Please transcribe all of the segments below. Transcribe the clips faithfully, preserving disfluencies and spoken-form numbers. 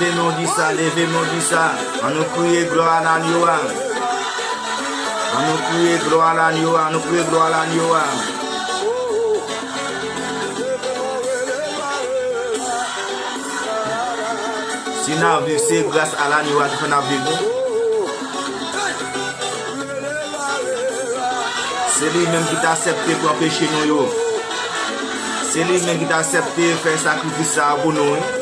Leve men w di sa, leve men w di sa. An nou kriye glwa a lanyo a. An nou kriye glwa a lanyo a, an nou kriye glwa a lanyo a. Si n ap viv, se gras a lanyo a ki fè n ap viv, wi. Se li menm ki t aksepte pran peche nou yo. Se li menm ki t aksepte fè sakrifis sa a pou nou, wi.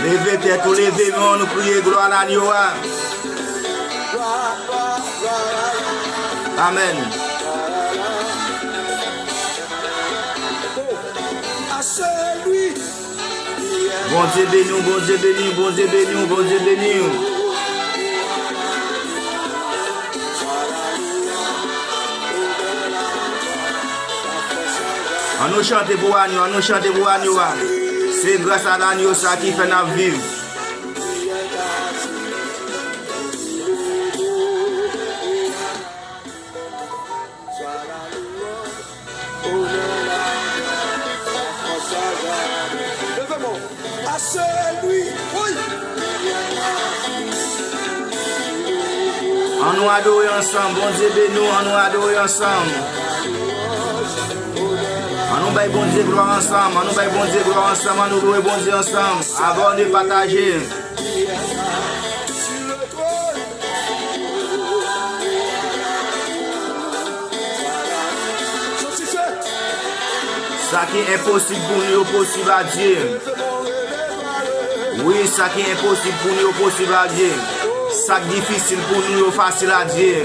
Leve tèt ou, leve men w, nou kriye glwa a lanyo a. Amèn. Bondye beni w, Bondye beni w, Bondye beni w, Bondye beni w. An nou chante pou lanyo, an nou chante pou lanyo a. Se gras a lanyo sa ki fè n ap viv. An nou adore ansanm, Bondye beni w, an nou adore ansanm. An nou bay Bondye glwa ansanm, an nou bay Bondye glwa ansanm, an nou lwe Bondye ansanm. Abòne, pataje. Sa ki enposib pou nou yo posib a Dye. Wi, sa ki enposib pou nou yo posib a Dye. Sa k difisil pou nou yo fasil a Dye.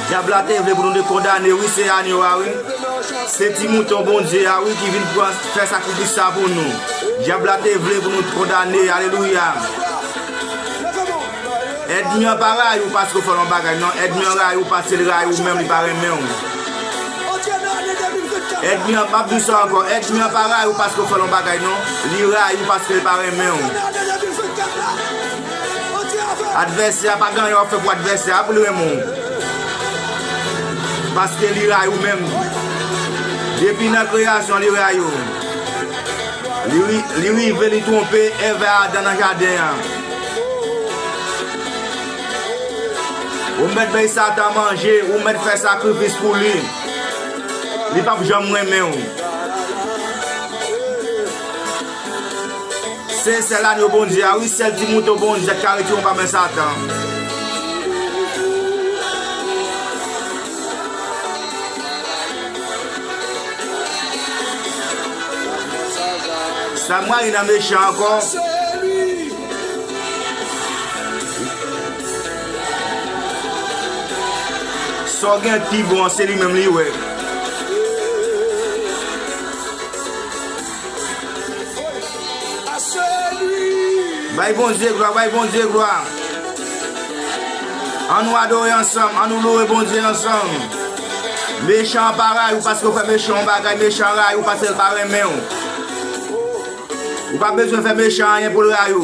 Dyab la te vle pou nou te kondane, wi, se lanyo a, wi. Se ti mouton Bondye a, wi, ki vin pran, fè sakrifis sa pou nou. Dyab la te vle pou nou kondane, alelouya. Ènmi an pa rayi w paske w fè l yon bagay, non. Ènmi an rayi w paske l rayi w menm, li pa renmen w. Ènmi an, m ap di sa ankò, ènmi an pa rayi w paske w fè l yon bagay, non. Li rayi w paske l pa renmen w. Advèsè a pa gen anyen w ap fè pou advèsè a pou l renmen w. Paske li rayi w menm. Depi nan kreyasyon, li rayi w. Li ri-, li rive, li twonpe Èv ak Adan nan jaden an. Ou mèt bay Satan manje, ou mèt fè sakrifis pou li. Li p ap janm renmen w. Se sèl lanyo Bondye a, wi, sèl ti mouton Bondye a k ka retire w anba men Satan. Sa m rayi nan mechan ankò. Sa w gen pi bon an, se li menm li wè. Bay Bondye glwa, bay Bondye glwa. An nou adore ansanm, an nou lwe Bondye ansanm. Mechan an pa rayi w paske w fè mechan yon bagay, mechan an rayi w paske l pa renmen w. Ou pa bezwen fè mechan anyen pou l rayi w.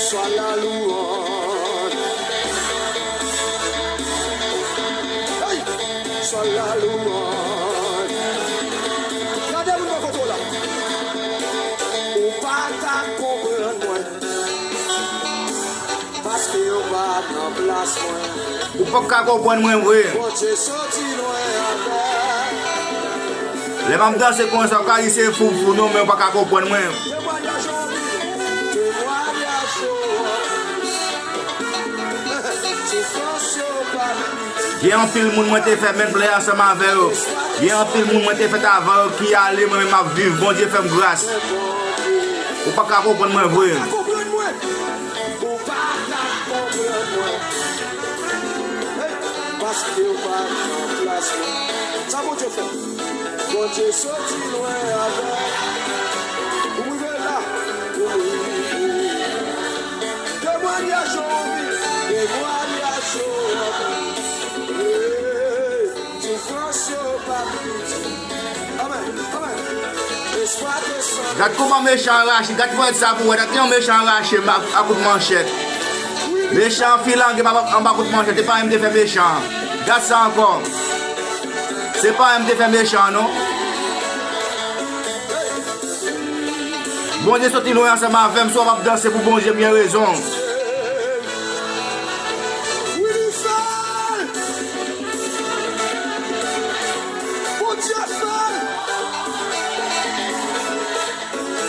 Swa la louange. Hey! Swa la louange. Gade moun bò kote w la. Ou pa ka konprann mwen. Paske yo pa nan plas mwen. Ou p ap ka konprann mwen vre. Bondye soti lwen avè. Lè m ap danse konsa, ou ka di se fou, fou, non, men ou pa ka konprann mwen. Temwayaj yo anpil. Temwayaj yo anpil. Soufrans yo pa limite. Gen anpil moun mwen te fè menm plan ansanm avè yo. Gen anpil moun mwen te fèt avan yo ki ale, mwen menm m ap viv. Bondye fè m gras. Ou pa ka konprann mwen vre. Konprann mwen. Ou pa ka konprann mwen. Hey, paske ou pa nan plas mwen. Sa Bondye fè? Bondye soti lwen avè m. Ou rive la. Ou rive. Temwanyaj yo anpil. Temwanyaj yo anpil. Hey, soufrans yo pa piti. Amèn. Amèn. Espwa desann. Gad kòman mechan an rache. Gad ponyèt sa pou wè. Gad yon mechan an rache anba, anba kout manchèt. Mechan an filange anba, anba kout manchèt. E pa menm te fè mechan an. Gad sa ankò. Se pa mwen m te fè mechan an, non. Bondye soti lwen ansanm avè m. Si w ap danse pou Bondye, m gen rezon. Wi, li fè l! Bondye fè l!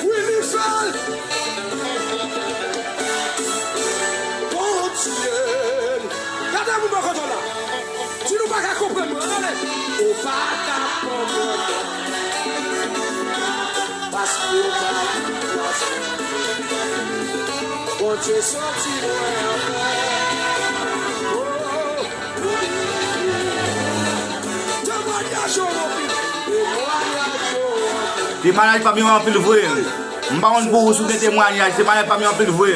Wi, li fè l! Bondye! Gade moun bò kote w la. Si nou pa ka konprann mwen, tande. Ou pa ka konprann mwen. Paske ou pa konprann. Bondye soti lwen anpil. Oh, oh, oh. Temwanyaj yo anpil. Temwanyaj yo anpil. Temwanyaj pa m yo anpil vre. M pa konn pou ou si w gen temwanyaj, temwanyaj pa m yo anpil vre.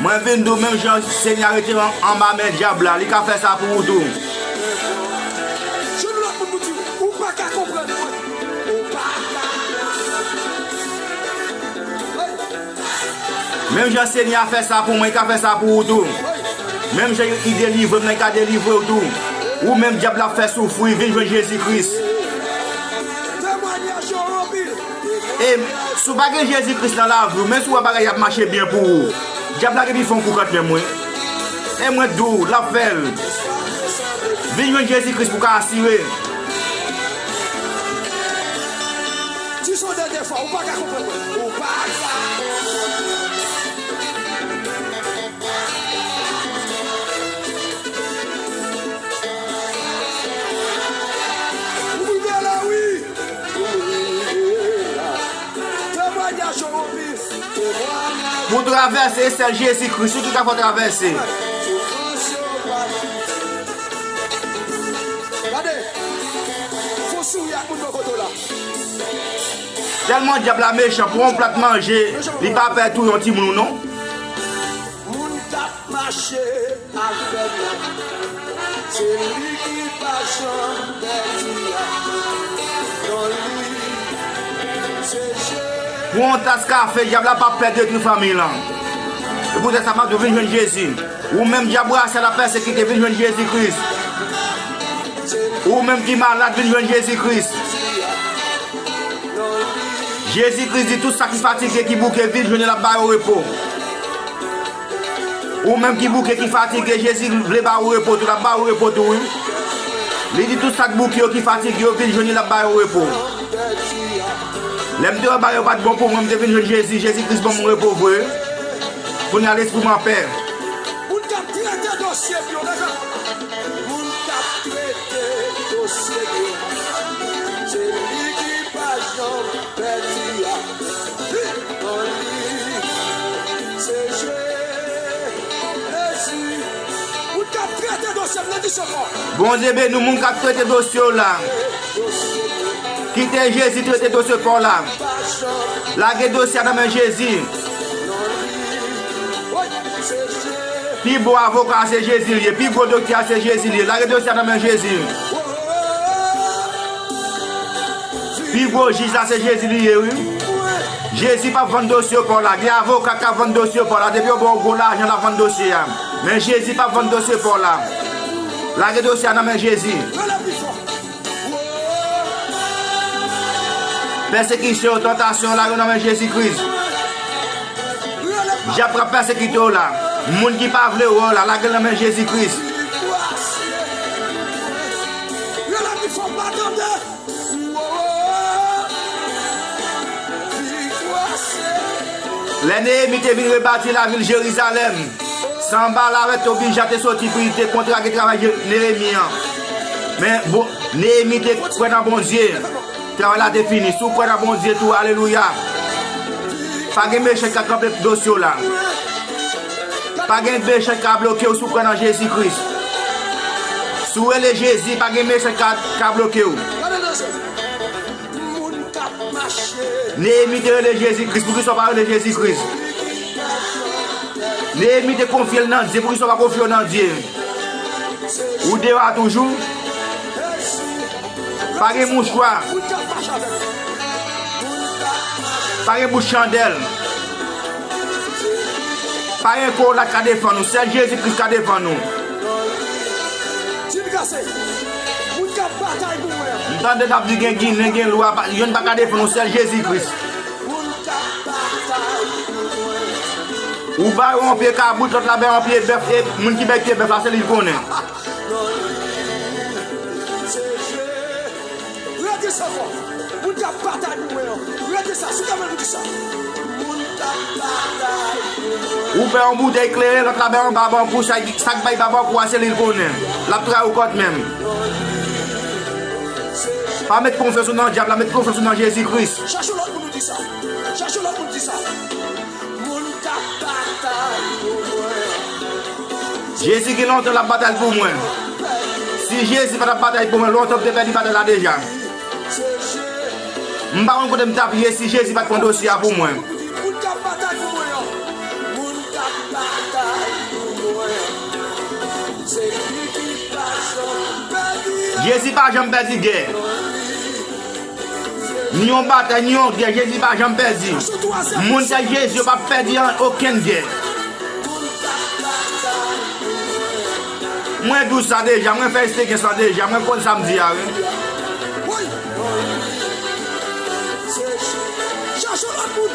Mwen vin di w, menm jan Senyè a rete an-, anba men dyab la, li ka fè sa pou ou tou. Jwenn lòt moun pou di w, ou pa ka konprann mwen. Ou pa ka konprann. Menm jan Senyè a fè sa pou mwen, li ka fè sa pou ou tou. Menm jan li delivre m nan, li ka delivre w tou. Ou menm dyab la ap fè soufri, vin jwenn Jezi Kris. Temwanyaj yo anpil. E si w pa gen Jezi Kris nan lavi w, menm si w wè bagay ap mache byen pou ou, dyab la gen pi fon kou kantmenm, wi. E mwen di w, l ap fè l. Vin jwenn Jezi Kris pou w ka asire. Di sa yon dènye fwa, ou pa ka konprann mwen. Ou pa ka konprann mwen. Ou rive la, wi. Ou rive la. Temwanyaj yo anpil. Temwanyaj. Pou travèse, e sèl Jezi Kris wi ki ka fè w travèse. Gade, fò souri ak moun bò kote w la. Tèlman dyab la mechan, pou yon plat manje, li pa pè touye yon timoun ou non. Moun k ap mache avè m nan, se li ki pa janm pèdi a. Non li, se Jezi. Pou yon tas kafe, dyab la p ap pè detwi fanmi lan. E poutèt sa, m ap di w vin jwenn Jezi. Ou menm dyab rasyal ap pèsekite, vin jwenn Jezi Kris. Ou menm ki malad, vin jwenn Jezi Kris. Jezi Kris di tout sa ki fatige, ki bouke, vin jwenn li, l ap ba yo repo. Ou menm ki bouke, ki fatige, Jezi vle ba ou repo tou, l ap ba ou repo tou, wi. Li di tout sa k bouke yo, ki fatige yo, vin jwenn li, l ap ba yo repo. Lè m te wè bagay yo pa t bon pou mwen, m te vin jwenn Jezi, Jezi Kris ban m repo vre. Kounye a lespri m anpè. Moun k ap trete dosye m yo, leve. Moun k ap trete dosye m yo. Se li ki pa janm pèdi a. Li, an li, se Jezi. Moun k ap trete dosye m nan, di sa ankò. Bondye beni w, moun k ap trete dosye w la. Kite Jezi trete dosye pa w la. Lage dosye a nan men Jezi. Pi bon avoka a se Jezi li ye. Pi gwo doktè a se Jezi li ye. Lage dosye a nan men Jezi. Pi gwo jij la se Jezi li ye, wi. Jezi p ap vann dosye pa w la. Gen avoka k ap vann dosye pa w la. Depi yo ba w gwo lajan, l ap vann dosye a. Men Jezi p ap vann dosye pa w la. Lage dosye a nan men Jezi. Pèsekisyon, tantasyon, lage nan men Jezi Kris. Dyab k ap pèsekite w la, moun ki pa vle wè w la, lage nan men Jezi Kris. Lè Neyemi te vin rebati lavil Jerizalèm, Sanbalat te oblije te soti pou li te kontrake travay Je- Neyemi an. Men bon, Neyemi te kwè nan Bondye. Travay la te fini. Si w kwè nan Bondye tou, alelouya. Pa gen mechan ki ka kanpe dosye w la. Pa gen mechan ki ka bloke w si w kwè nan Jezi Kris. Si w rele Jezi, pa gen mechan ki ka, ka bloke w. Neyemi te rele Jezi Kris. Poukisa w pa rele Jezi Kris? Neyemi te konfye l nan Dye. Poukisa w pa konfye w nan Dye? Ou deyò a toujou? Pa gen mouchwa. Pa gen bout chandèl. Pa gen kola k ka defann ou. Sèl Jezi Kris ka defann ou. Ti kase. Moun k ap batay pou mwen. M tande n ap di gen Ginen, gen lwa, pa- youn pa ka defann ou, sèl Jezi Kris. Ou bay yon pye kabrit, lòt la bay yon pye bèf, e moun ki bay pye bèf la, se li l konnen. Rete sa fò. Moun k ap batay pou mwen an. Rete sa. Sou kamera pou di sa. Moun k ap batay pou mwen. Ou bay yon boutèy kleren, lòt la bay yon babankou, sa, sa k bay babankou a, se li l konnen. L ap trayi w kòt menm. Pa met konfyans ou nan dyab la, met konfyans ou nan Jezi Kris. Chache lòt moun ou di sa. Chache lòt moun di sa. Moun k ap batay pou mwen. Jezi gen lontan l ap batay pou mwen. Si Jezi pa t ap batay pou mwen, lontan m te pèdi batay la deja. M pa konn kote m t ap ye si Jezi pa t pran dosye a pou mwen. Moun k ap batay pou mwen an. Moun k ap batay pou mwen. Se li ki pa janm pèdi. Jezi pa janm pèdi gè. Ni yon batay, ni yon gè, Jezi pa janm pèdi. Moun k ak Jezi yo p ap pèdi an okenn gè. Mwen di w sa deja, mwen fè eksperyans lan deja, mwen konn sa m di a, wi. Chache lòt moun.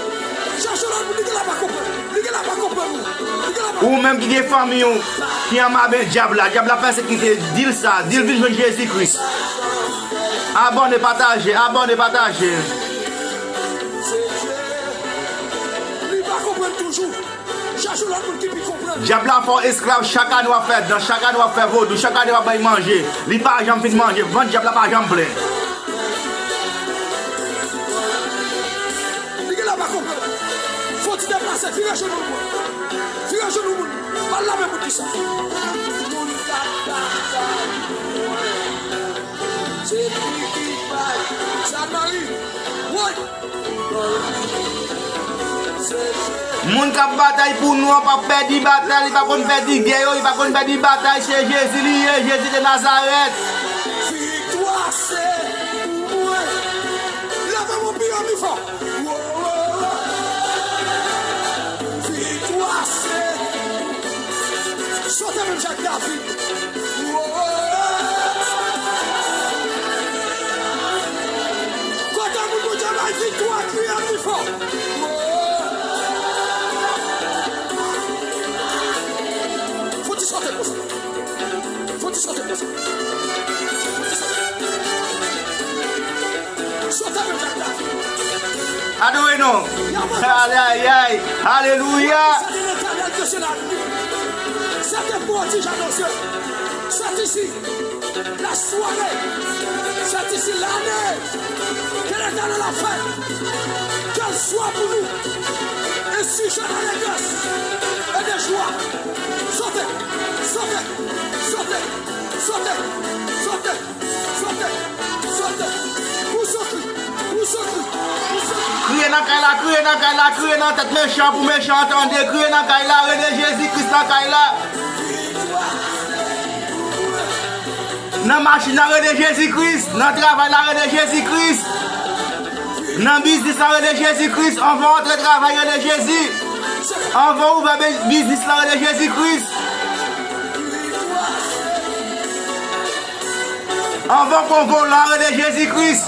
Chache lòt moun, li gen la pa konprann. Li gen la pa konprann ou. Li gen la pa Ou menm ki gen fanmi w ki anba men dyab la, dyab la pèsekite, di l sa, di l vin jwenn Jezi Kris. Abòne, pataje, abòne, pataje. Li pa konprann toujou. Chache lòt moun ki pi konprann. Dyab la fè w esklav, chak ane w ap fè dans, chak ane w ap fè vodou, chak ane w ap bay manje. Li pa janm fin manje, vant dyab la pa janm plen. Li gen la pa konprann. Fò ti deplase, vire jenou moun. Vire jenou moun. Al lave moun ki sa. Moun k ap batay pou mwen. Se li ki bay. Sa Mari. Woy. Moun k ap batay pou nou an p ap pèdi batay, li pa konn pèdi gè yo, li pa konn pèdi batay, se Jezi li ye, Jezi de Nazarèt. Viktwa se pou mwen. Leve men w pi fò. Viktwa se. Sote menm jan ak David. Kote moun Bondye bay viktwa, kriye pi fò. Fò ti sote konsa. Fò ti sote konsa. Fò ti sote. Sote menm jan ak David. Adore non. Ay, ay, ay. Alelouya. Sa te nan Etènèl Dye se la. Sa te pwodij anonse. Sèt isi, la soirée. Sèt isi, lane. Ke Letènèl ap fè. Ke l swa pou nou. Un sujet d'allégresse et de joie. Sote, sote, sote, sote, sote. Sote, sote, pou soti, pou soti, pou soti. Kriye nan kay la, kriye nan kay la, kriye nan tèt mechan pou mechan an tande. Kriye nan kay la, rele Jezi Kris nan kay la. Nan machin nan, rele Jezi Kris. Nan travay la, rele Jezi Kris. Nan biznis la, rele Jezi Kris. Anvan w antre travay, rele Jezi. Anvan w ouvè be- biznis la, rele Jezi Kris. Anvan konvo la, rele Jezi Kris.